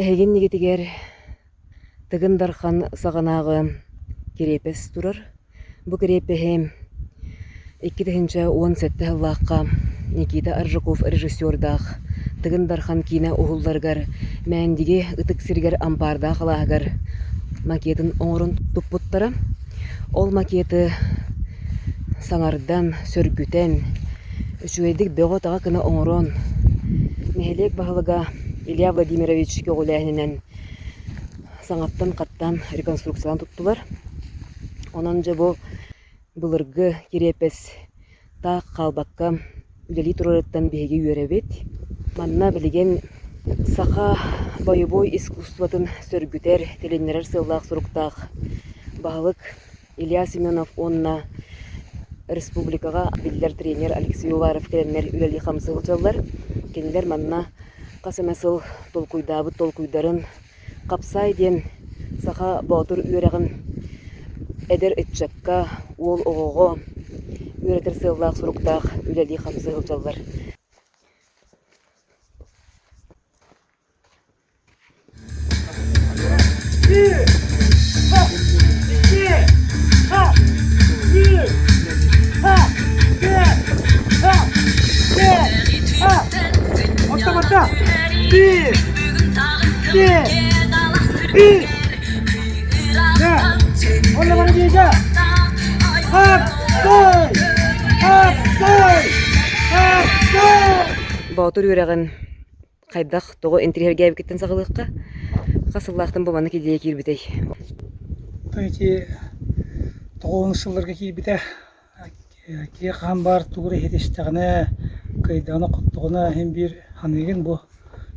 Эһиги иннигитигэр Тыгын Дархан саҕанааҕы кириэпэс турар. Бу кириэпэһи 2017 сыллаахха Никита Аржаков режиссердаах Тыгын Дархан киинэ уһулларыгар Мээндиги ытык сиригэр Ампаардаах алааһыгар макетын оҥорон туппуттара. Ол макеты саҥардан, сөргүтэн, үчүгэйдик бөҕө-таҕа гына оҥорон, нэһилиэк баһылыга Илья Владимирович көҕүлээһининэн саҥаттан хаттаан реконструкциялаан туттулар. Онон дьэ бу былыргы кириэпэс таах хаалбакка үлэлии турарыттан биһиги үөрэбит. Манна билигин саха бойобуой искусствотын сөргүтэр, тилиннэрэр сыаллаах-соруктаах баһылык Илья Семенов уонна республикаҕа биллэр тренер Алексей Уваров кэлэннэр үлэлии-хамсыы сылдьаллар. Кинилэр манна хас эмэ сыл толкуйдаабыт толкуйдарын Хапсаай диэн саха боотур үөрэҕин эдэр ыччакка, уол оҕоҕо үөрэтэр сыаллаах-соруктаах үлэлии-хамсыы сылдьаллар. Боотур үөрэҕин Хайдах, тоҕо интириэһиргээбиккиттэн саҕалыахха? Хас сыллаахтан бу маннык идея киирбитэй? Ити тоҕуһун сылларга киирбитэ. Киһи хаһан баар тугу эрэ иһитистэҕинэ, кыайдаҕына-хоттоҕуна иһин биир саныыгын бу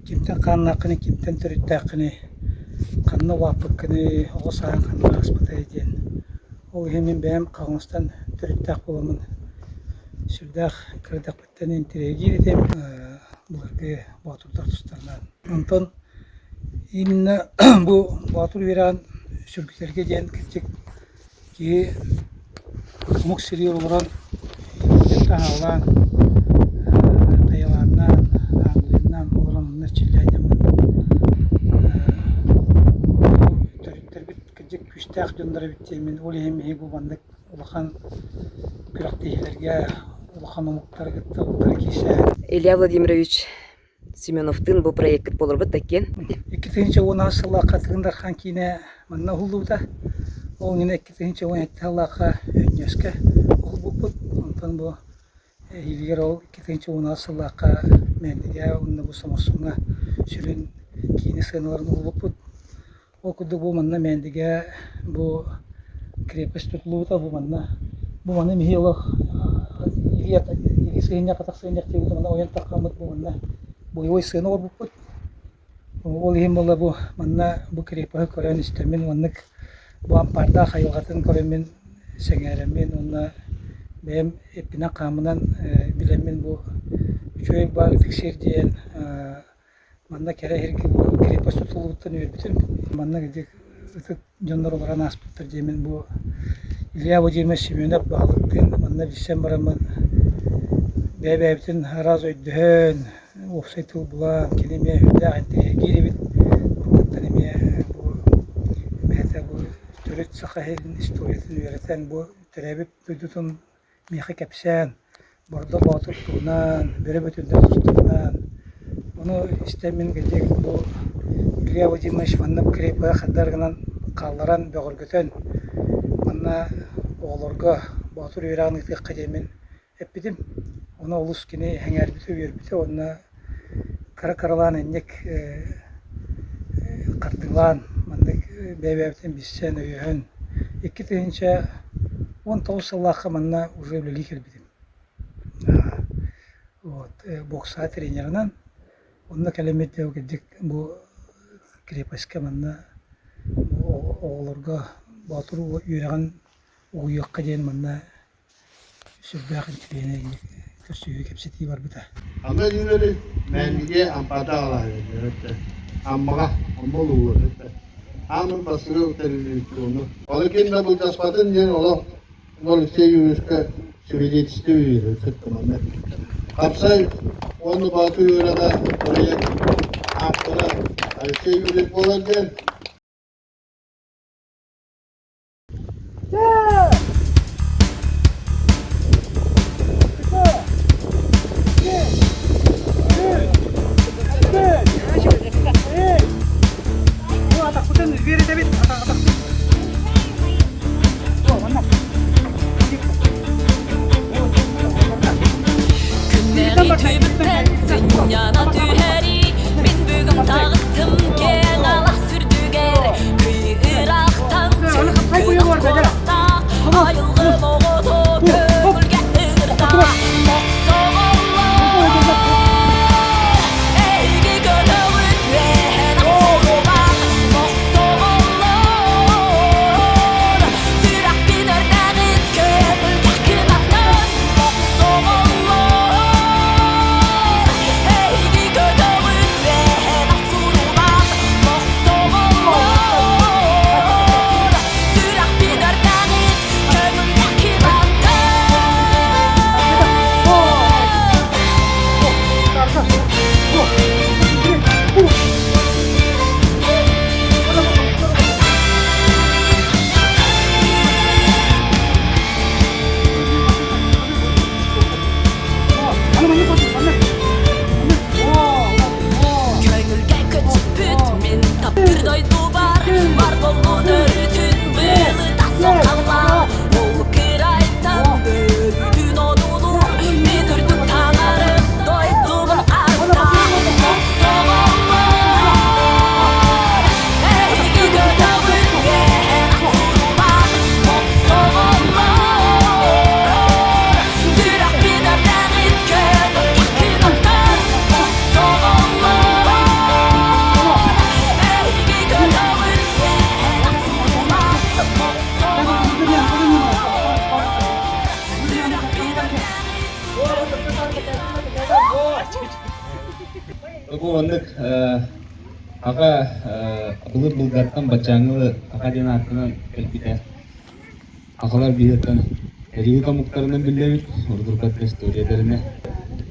кимтэн хааннааххыный, кимтэн төрүттээххиний, ханна улааппыккыный, оҕо сааһыҥ ханна ааспытай диэн. Ол иһин мин бэйэм Хаҥаластан төрүттээх буоламмын сүрдээх кыра эрдэхпиттэн интэриэһиргиир этим былыргы боотурдар тустарынан. Онтон именно бу боотур үөрэҕин сөргүтэргэ диэн кырдьык киһи омук сиригэр олорон таһаалаан Таиланнаан, Англиянан олорон онно эрчиллэ сылдьаммын төрүттэрбит кырдьык күүстээх дьоннор эбит диэммин ол иһин биһиги бу маннык улахан күрэхтэһиилэргэ улахан омуктары кытта утары киирсээһин. Илья Владимирович Семеновтыын бу проеккыт буоларбыт да киэн. 2010 сыллаахха Тыгын Дархан киинэ манна уһуллубута. Ол иннинэ 2017 сыллаахха Өнньүөскэ уһулбуппут. Онтон бу эһиилигэр ол 2010 сыллаахха Мээндигэ уонна бу Соморсуҥҥа сүрүн киинэ сыаналарын уһулбуппут. Ол курдук бу манна Мээндигэ бу крепость тутуллубута бу манна бу манна миһи олох илии илии сыһынньах атах сыһынньах диэбит манна ойон таххаммыт бу манна боевой сыана оҥорбуппут. Ол иһин буолла бу манна бу крепоһы көрөн истэммин маннык бу ампаардаах айылҕатын көрөммүн сэҥээрэммин уонна бэйэм эппинэн-хааммынан билэммин бу үчүгэй баар ытык сир диэн Манна кэрэ эһирги крепость тутуллубуттан үөрбүтүм. Манна ытык дьоннор олорон ааспыттар диэмин бу Илья Владимирович Семенов баһылыктыын манна билсэн бараммын бэйэ-бэйэбитин араас өйдөһөн, уопсай тыл булан, кини эмиэ сүрдээх интэриэһиргиир эбит. Уруккуттан эмиэ бу бэйэтэ бу төрүт саха иһин историятын үөрэтэн бу төрөөбүт дойдутун миэхэ кэпсээн, Бордо Боотур туһунан, Бөрө Бөтүрдэр тустарынан. Ону истэн мин кырдьык бу Илья Владимирович манна бу крепоһы хайдах гынан хаалларан, бөҕөргөтөн манна оҕолорго Боотур үөрэҕин ыытыахха диэммин эппитим. Ону олус кини сэҥээрбитэ, үөрбүтэ уонна кыра-кыралаан инник хардыылаан маннык бэйэ-бэйэбитин билсэн, өйөһөн 2019 сыллаахха манна уже үлэлии кэлбитим. Вот бокса тренерынан онно кэлэммит кырдьык бу крепостька манна оҕолорго Боотур үөрэҕин угуйуохха диэн манна Сүрдээх интириэһинэй көрсүһүү кэпсэтии барбыта. Аны үүнэри Мээндигэ Ампаата аҕалаһыгар Аммаҕа Амма улууһугар Аамын бастыгы тэриллибит Ону ким да былдьаспатын диэн олох Алексей Юрьевичка свидетельство биэрэр кыттыманна. Хапсай уонна Боотур үөрэҕэ проект автора. Алексей Юрьевич буолар диэн. Күннэри түбүктэн сынньана түһэрии Мин бүгүн таҕыстым киэҥ алаас үрдүгэр Кый ыраахтан чыҥкынах куоластаах Айылгым оҕото көҥүлгэ ыҥырда Мохсоҕоллор Эһиги көтөҕүт үөһэн ахсыллыбат Мохсоҕоллор Сүрэхпин өртөҕүт көҥүлгэ кынаттан Мохсоҕоллор Эһиги көтөҕүт үөһэн ахсыллыбат Мохсоҕоллор Сүрэхпин өртөҕүт көҥүлгэ кынаттан. Көңүлгэ көтүппүт мин таптыыр дойдубар Бар боллун өрүтүн былыта соқаллар Ол кырайтан бөрүтүн одулур Мен үрдүк таҥарым дойдубун аста Мохсоҕоллор Эһиги көтөҕүт үөһэн ахсырулар Мохсоҕоллор Сүрэхпин өртөҕүт көтөҕүт кынаттан Мохсоҕоллор Эһиги көтөҕүт үөһэн ахсырулар Мохсоҕоллор Сүрэхпин Бу оннук аҕа былыр былгаттан баччааҥҥы аҕа диэн ааттанан кэлбитэ. Сахалар биһиэттэн эриги омуктарынан биллэбит, урдурбат история тэринэ.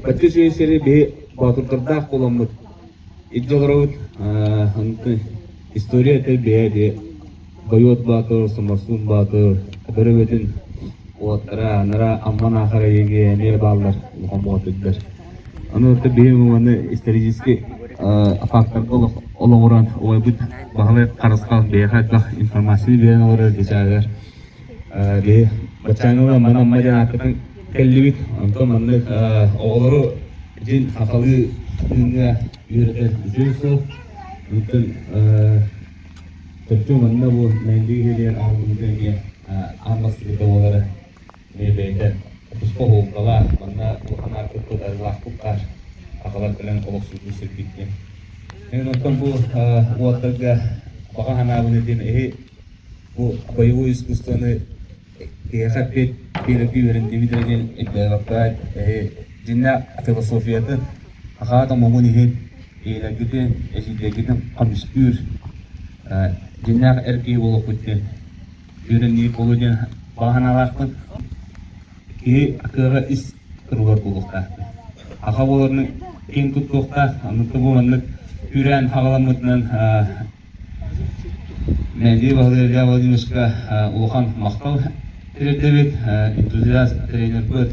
Бачча үчүгэй сири биһи боотурдардаах буоламмыт илдьэ олоробут. Онтон история этэр бэйэ ити Бойуот Баатыр, Соморсун Баатыр, бөрөбөтүн уолаттара анара Амман Аахар эйиги эмиэ бааллар улахан боотурдар. Аны орто биһи маны исторический факторга олоҕуран убайбыт Баһылай Харысхал биһиэхэ элбэх информацияны биэрэн олорор дьачаагар биһи баччааҥҥа манна Амма диэн ааттатан кэллибит. Онтон маннык оҕолору дьин сахалыы тыыҥҥа үөрэтэр үчүгэй суол. Онтон чопчу манна бу Мэндиги иһигэр аһыллыбыта эмиэ аан бастакыта буолара. Эмиэ бэйэтэ туспа уһулталаах, манна улахан аартыкпыт арыылаахпыт баар, сахалар кэлэн олохсуйбут сирбит диэн. Эн оттон бу уолаттарга баҕа санаабын этиэм эһи бу боевой искусствоны киһиэхэ эппиэт биэрэргэ үөрэннибит эрэ диэн өйдөөбөккө эһи дьиннээх философиятын саха омугун иһин ийэлэргитин, эдьиийдэргитин көмүскүүр дьиннээх эр киһи буолуохпут диэн үөрэнии буолуо диэн баҕа санаалаахпын. Киһи кыаҕа ис туругар буолуохтаах. Аха буоларны киэн туттуохтаах. Оннук бу маннык күүрээн хаҕаламмытынан Мэндии Баһылай Илья Владимировичка улахан махтал тириэрдэбит. Энтузиаст тренербыт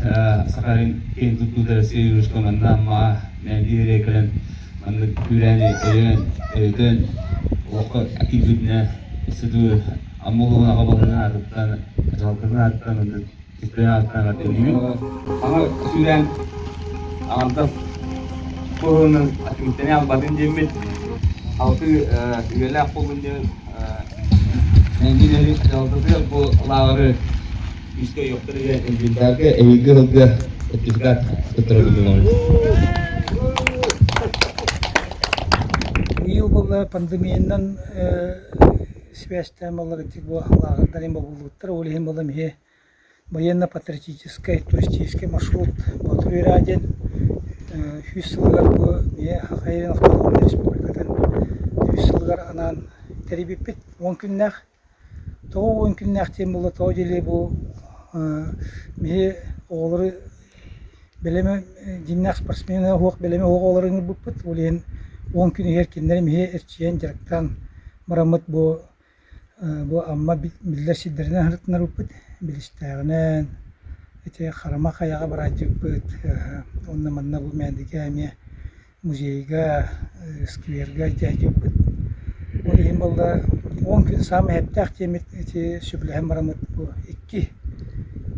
Сахалин киэн туттуута Россия Юрьевичка манна Аммаҕа Мэндии эрэ кэлэн маннык күүрээни өйөөн, өйдөөн олоххо киирбитинэ өссө Амма улууһун аҕа баһылыгын аатыттан, дьаһалтатын аатыттан Кистээн аатыттан эҕэрдэлиибин. Аны сүүрээн аҥардас туһунан түмүктэни албатын диэммит алты үйэлээх буоллун диэн нэһилиэк дьаһалтатыгар бу лааҕыры күүскэ өйүөхтэригэр инвентарга эһиилги сылга сертификат туттарабын. Быйыл буолла пандемиянан сибээстээн буолла ити бу лааҕырдар бобуллубуттар. Ол иһин буолла эмиэ военно-патриотическай туристическай маршрут Боотур үөрэҕэ диэн 100 сылыгар бу эмиэ Саха сирин автономнай республикатын 100 сылыгар анаан тэрийбиппит 10 күннээх. Тоҕо 10 күннээх диэн буолла, тоҕо диэли бу биһи оҕолору бэлэми дьиҥнээх спортсмены уһуох бэлэми уһуох оҕолору ыҥырбыппыт. Ол иһин 10 күн иһигэр кинилэр эмиэ эрчийэн дьарыктаан бараммыт бу бу Амма биллэр сирдэринэн сырытыннарбыппыт, Билистээҕинэн, ити Харама хайаҕа барааччыбыт уонна манна бу Мээндигэ эмиэ музейга, сквергэ дьээдьиппит. Ол иһин буолла 10 күн саамай эптээх диэммит ити сөбүлэһэн бараммыт бу икки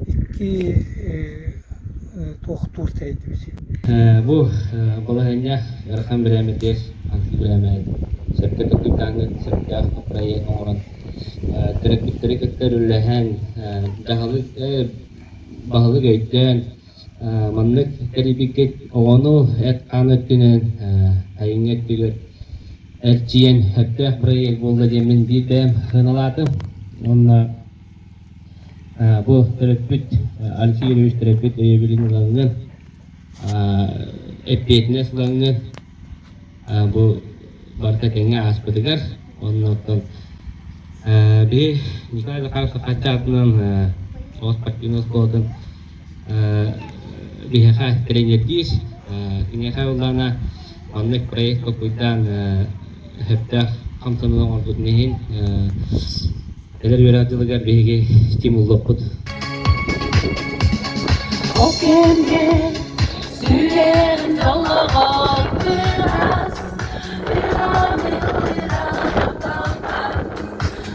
икки туохтуур тэрийдибит. Бу балаһыанньа ыарахан бирээмэтигэр антыы бирээмэ сөпкө толкуйдааҥҥыт сөптөөх проект оҥорон төрөппүттэри кытта үлэлэһэн дьаһалык баһылык өйдөөн Маннык тэрийбиккит оҕону эт-хаан өттүнэн айыҥҥа өттүгэр эрчийэн сөптөөх бырайыак буолла диэммин биир бэйэм сыаналаатым. Уонна бу төрөппүт Алексей Юрьевич төрөппүт өйөбүлүн ылаҥҥын, эппиэтинэс ылаҥҥын бу барыта тэҥҥэ ааспытыгар уонна оттон биһи Николай Захаров Сахааччы аатынан оҕо спортивнай оскуолатын биһиэхэ тренердиир. Киниэхэ ыллаана маннык проект толкуйдаан сөптөөх хамсаныы оҥорбутун иһин кэлэр үөрэх дьылыгар биһиги стимуллуохпут. Ол кэмҥэ сүрэҕин дьоллоҕор ыраас,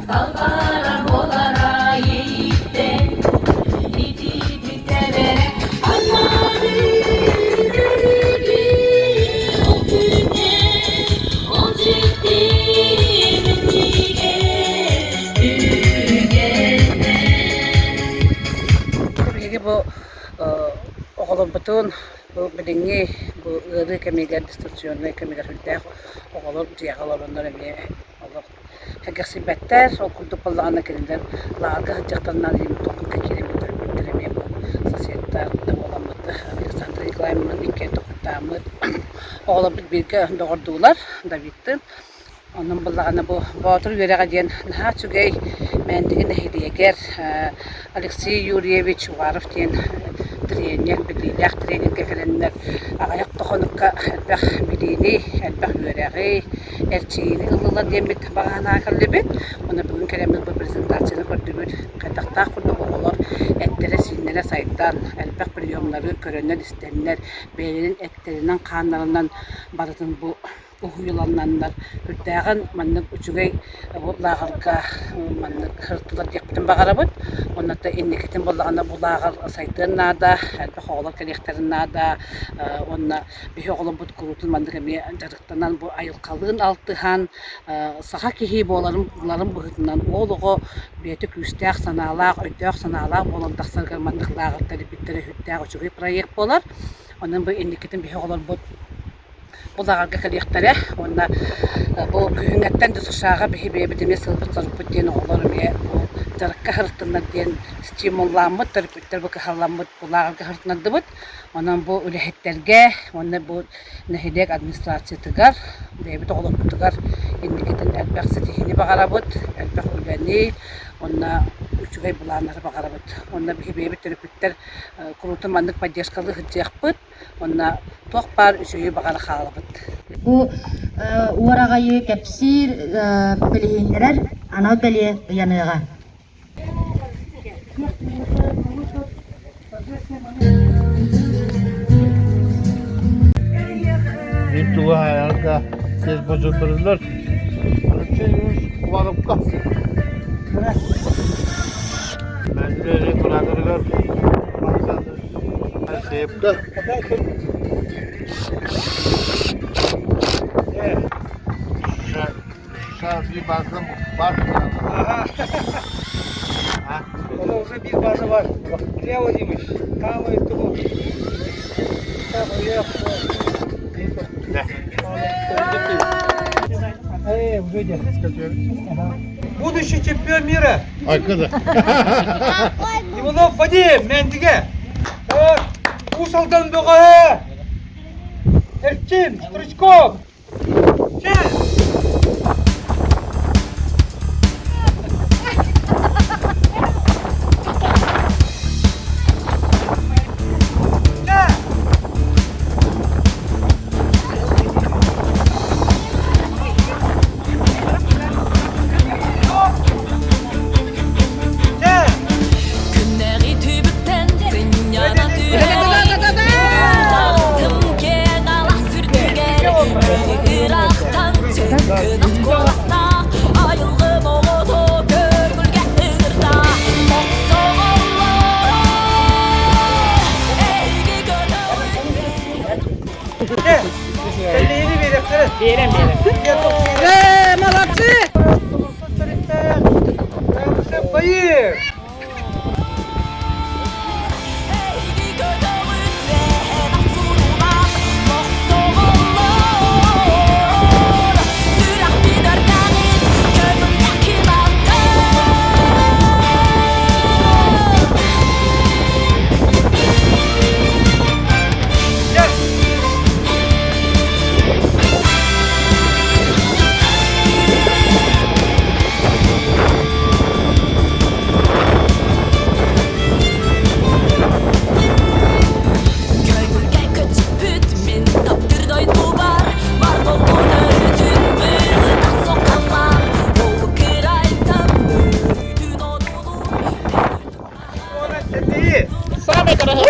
Талбара буолара ииттэн, итиитик тэбэрэ аймаҕы көрүдүү ол күннэр, ол дьикти минньигэс түгэннэр. Биһиги бу оҕолорбутун бу билиҥҥи бу ыарыы кэмигэр дистанционнай кэмигэр сүрдээх оҕолор дьиэҕэ олороннор эмиэ олох сэргэхсийбэттэр. Ол курдук буоллаҕына кинилэр лааҕырга сылдьыахтарынан толкуйга киирэммит төрөппүттэр эмиэ бу соседтар да буоламмыт Александра Николаевна иккиэн толкуйдааммыт оҕолорбут бииргэ доҕордуулар Давидтыын. Онон буоллаҕына бу Боотур үөрэҕэ диэн наһаа үчүгэй Мээндиги нэһилиэгэр Алексей Юрьевич Уваров диэн тренер, билиилээх тренергэ кэлэннэр аҕыйах да хонукка элбэх билиини, элбэх үөрэҕи, эрчийиини ыллылар диэммит баҕа санаа кэллибит. Уонна бүгүн кэлэммит бу презентацияны көрдүбүт. Хайдахтаах курдук оҕолор эттэрэ-сииннэрэ сайдан, элбэх приемнары көрөннөр-истэннэр, бэйэлэрин эттэринэн-хааннарынан барытын бу уһуйуланнаннар үрдээҕин маннык үчүгэй бу лааҕырга маннык сырыттылар диэхпитин баҕарабыт. Уонна инникитин буоллаҕына бу лааҕыр сайдыан наада, элбэх оҕолор кэлиэхтэрин наада уонна биһи оҕолорбут куруутун маннык эмиэ дьарыктанан бу айылҕалыын алтыһан саха киһи буоларын буларын быһыытынан уол оҕо бэйэтэ күүстээх санаалаах, өйдөөх-санаалаах буолан тахсарыгар маннык лааҕыр тэрийбиттэрэ сүрдээх үчүгэй проект буолар. Онон бу инникитин биһи оҕолорбут бу лааҕырга кэлиэхтэрэ уонна бу күһүҥҥэттэн да США-ҕа биһи бэйэбит эмиэ сылбыт-сорукпут диэн оҕолор эмиэ бу дьарыкка сырыттыннар диэн стимуллааммыт, төрөппүттэр бу кыһалламмыт бу лааҕырга сырытыннардыбыт. Онон бу үлэһиттэргэ уонна бу нэһилиэк администрациятыгар, бэйэбит оҕолорбутугар инникитин элбэх ситиһиини баҕарабыт, элбэх үлэни уонна үчүгэй былааннары баҕарабыт. Уонна биһи бэйэбит төрөппүттэр куруутун маннык поддержкалыы сылдьыахпыт уонна туох баар үчүгэйи баҕара хаалабыт. Бу уораҕайы кэпсиир, билиһиннэрэр анал бэлиэ ыйаныаҕа. Мин тугу сир бочурдуруллар. Уваровка. Мәнлери кураторыгар Алексеевка. Сейчас bir база бар. Оно уже bir база бар. Илья Владимирович, там и того. Там я. Эй, уже идет. Будущий чемпион мира. Ай, кызы. Иванов Вадим, Мээндигэ. Так, Уус Алдан бөҕөһө. Эрчим, Стручков. Куоластаах айылгым оҕото көҥүлгэ ыҥырда Мохсоҕоллор эһиги Биэрэн биэрэн. Э, молодцы! Байыр! Эһиги көтөҕүллэн сурунаах мохсоҕоллор Сүрэхпин өртөҕүн көҥүлгэ кынаттан Көҥүлгэ көтүппүт мин таптыыр дойдубар бар буолбут өрүтүн быыһыта сокаллар ол кырайтан өрүтүн одуулуур Самый дорогой!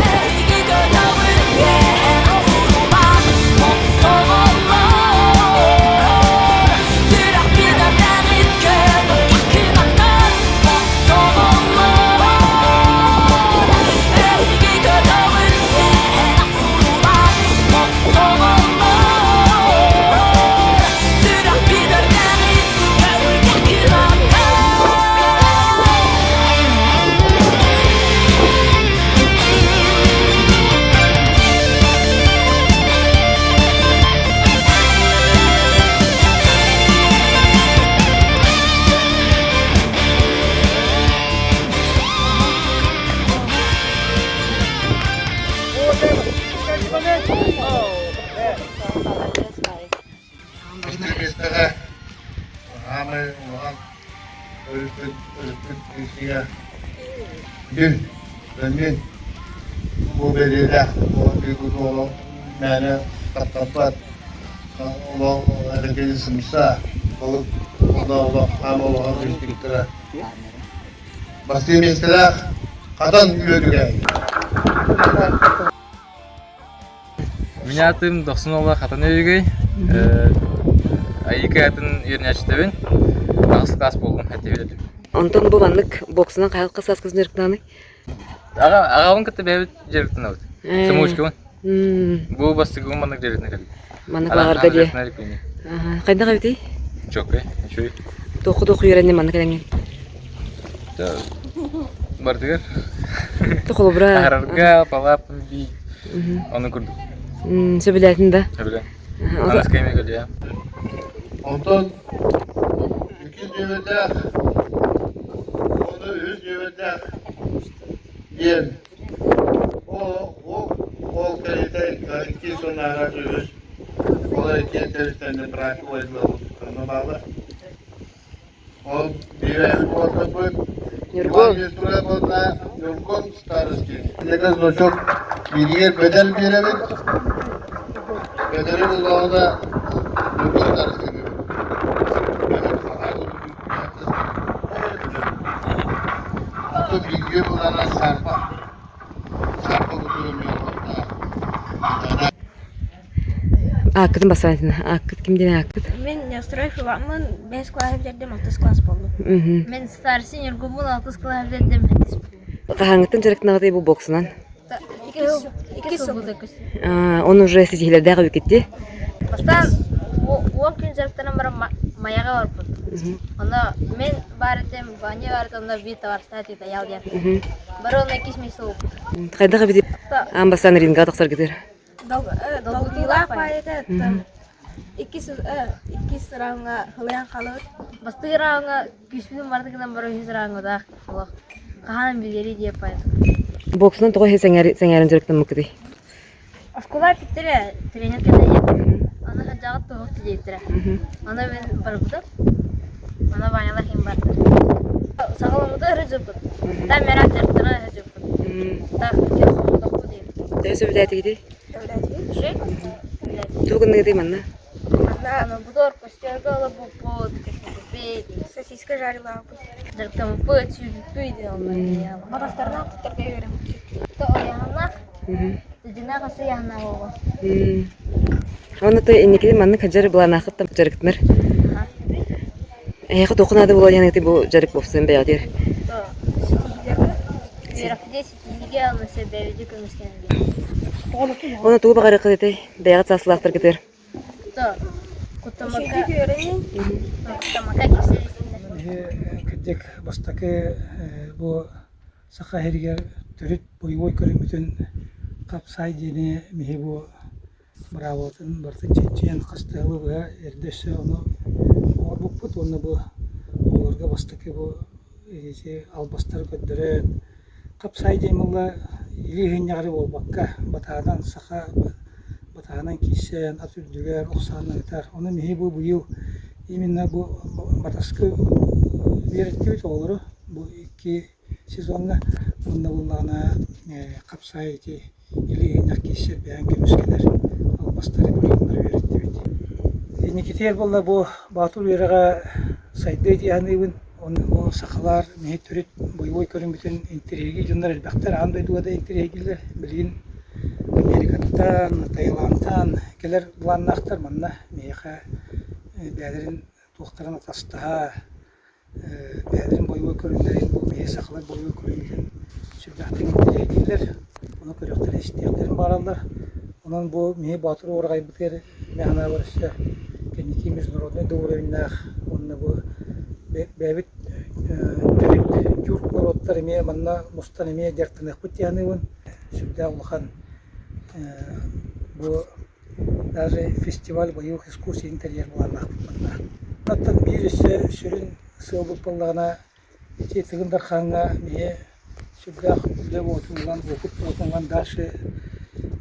Эһиги көтөҕүллэн сурунаах мохсоҕоллор Сүрэхпин өртөҕүн көҥүлгэ кынаттан мохсоҕоллор Эһиги көтөҕүллэн сурунаах мохсоҕоллор Сүрэхпин өртөҕүн көҥүлгэ кынаттан Миэстэҕэ аамай улахан өрүппүт өрүппүт киһигэ Күн, мин бу бэлиэлээх уолу мээнэ таптаппат олох эрэкэйи сымса олук олох аам олоҕор инструктора Бастыҥ миэстэлээх Хатан Үөдүгэй. Меня атым Дохсун уола Хатан Үөдүгэй. Айыка атын үөрэнээччитэбин. Аҕыс класс буоллум, этибит. Онтон бу маннык боксунан хайалка сааскы дьарыктаный? Аҕа аҕабын кытта бэйэбит дьарыктанабыт. Самоучкабын. Бу бастакыбын маннык дьарыктана кэллим. Маннык лааҕырга дии. Хайдах эбитий? Чоккай, үчүгэй. Туохха-туох үөрэнним маннык кэлэҥҥин? Бардыгар. Холобура. Аһарарга, палааппын бии. Ону курдук. Сөбүлээтин да? Сөбүлээн. Аныска эмиэ кэлиэ. Онтон иккис нүөмэрдээх уонна үһүс нүөмэрдээх диэн ол ол ол кэриэтэ икки сыллааҕы үһүс ол иккиэн тэрилтэннэ быраакы бааллар. Ол биирээһин буолбут Ньургун. Иван Ньургун Старостин. Кинигэ значок бииригэр бэдэл биэрэбит. Бэдэли буллаҕына Ньургун Старостин. Ото бииргэ булана сарпа. Сарпа кутурум Ааккытын бассаан Ааккыт ким диэн ааккыт? Мин Неустроев Иваммын бэс кылааһы бүтэрдим, алтыс класс буоллум. Мин старший Ньургуммун алтыс кылааһы бүтэрдим, сэттис буоллум. Хаһааҥҥыттан дьарыктанаҕытый бу боксунан? Иккис сыл буолда иккис. Он уже ситиһиилэрдээх эбиккит Бастаан уон күн дьарыктанан баран Майаҕа барбыт. Онно мин баар этим, Ваня баар этэ, онно биир табаарыстаах этибит Айаал диэн. Бары онно иккис место буолбут. Хайдах эбит аан бастаан ринга тахсаргытыр? Долгутуулаах баайыта иккис иккис рауҥҥа хылыйан хаалабыт. Бастакы рауҥҥа күүспүтүн барыта гынан баран үһүс рауҥҥа даах олох хаһан билиэри диэп Боксунан тоҕо иһэ сэҥээрин дьарыктаммыккытый? Оскуола эппиттэрэ тренер кэлэн аны сылдьаҕыт туһук диэбиттэрэ. Аны мин барбытым. Аны Ванялаах иһин бардым. Саҕаламмыта сылдьыбыт. Там мэрат дьарыктана сылдьыбыт. Так, хомолдохпут диэн. Төһө сөбүлээтигитий? Тугу гынныгытый манна? Манна бугор костерга олорбуппут, кэпсэппиппит, Сосиска жарилаабыт. дьарыктаммыппыт, сүүрбүппүт диэн онно. Батастарынан туттарга үөрэммит. Ойоһоннох. Дьиҥнээх өссө ыйааһыннаах оҕо. Уонна то инникитин маннык сылдьар былааннааххыт дьарыктанар. Эһиэхэ туохха наада буолуо диэн бу дьарык буолсун бэйэҕитигэр? Үөрэхпитигэр ситиһиигэ уонна бэйэбитин көмүскэнэргэ. Уонна тугу баҕарыаххыт этэй бэйэҕит саастыылаахтаргытыгар? Куттаммакка куттаммакка кэпсэтиһиннэр. Кырдьык бастакы бу Саха сиригэр төрүт бойобуой көрүҥмүтүн хапсаай диэни миһи бу быраабылатын барытын чинчийэн хас да сылы быһа эрдэ өссө ону оҥорбуппут уонна бу оҕолорго бастакы бу ити албастары көрдөрөн хапсаай диэн буолла илии иһинньэҕэри буолбакка батаһынан саха батаһынан киирсэн ат үрдүгэр ох саанан ытар ону миһи бу быйыл именно бу батаскы үөрэттибит оҕолору бу икки сезоҥҥа уонна буоллаҕына хапсаай ити илиигиннэх киирсэр бэйэҥ көмүскэнэр албастары приемнары үөрэттибит. Инникитигэр буолла бу Боотур үөрэҕэ сайдыа дии саныыбын. Уонна бу сахалар миһи төрүт бойобуой көрүҥмүтүн интэриэһиргиир дьоннор элбэхтэр, аан дойдуга да интэриэһиргииллэр. Билигин Америкаттан, Таиландтан кэлэр былааннаахтар манна миэхэ бэйэлэрин туохтарын атастаһа бэйэлэрин бойобуой көрүҥнэрин, бу биһиги сахалар бойобуой көрүҥмүтүн сүрдээхтик интэриэһиргииллэр, ону көрүөхтэрин, истиэхтэрин баҕараллар. Онон бу миһи Боотур уораҕайбытыгар мин санаабар өссө кэнники международнай да уровеннаах уонна бу бэйэбит төрүт тюрк норуоттар эмиэ манна мустан эмиэ дьарыктаныахпыт дии саныыбын. Сүрдээх улахан бу Даже фестиваль боевых искусств тэрийэр былааннаахпыт манна. Оттон биир өссө сүрүн сыалбыт буоллаҕына ити Тыгын Дархаҥҥа эмиэ сүрдээх үлэ уотун ылан, уопут уотун ылан дальше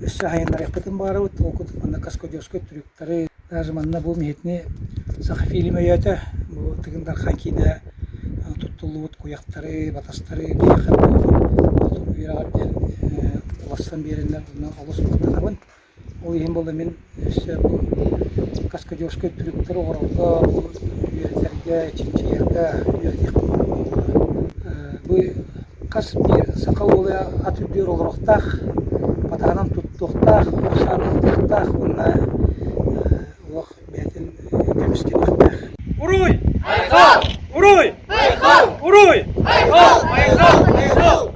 өссө сайыннарыахпытын баҕарабыт. Ол курдук манна каскадерскай трюктары, даже манна бу миһитини Сахафильм өйөөтө. Бу Тыгын Дархан киинэ туттуллубут куйахтары, батастары биһиэхэ бу хотун үөрэҕэр диэн уларсан биэрэннэр онно олус махтанабын. Ол иһин буолла мин өссө бу каскадерскай трюктары оҥорорго, үөрэтэргэ, чинчийэргэ үөрэтиэхпин баҕарабын. Бу хас биир саха уола ат үрдүгэр олоруохтаах, батаһынан туттуохтаах, ох саанан ытыахтаах уонна олох бэйэтин көмүскэниэхтээх. Уруй! Айхал! Уруй! Айхал! Уруй! Айхал! Айхал! Айхал!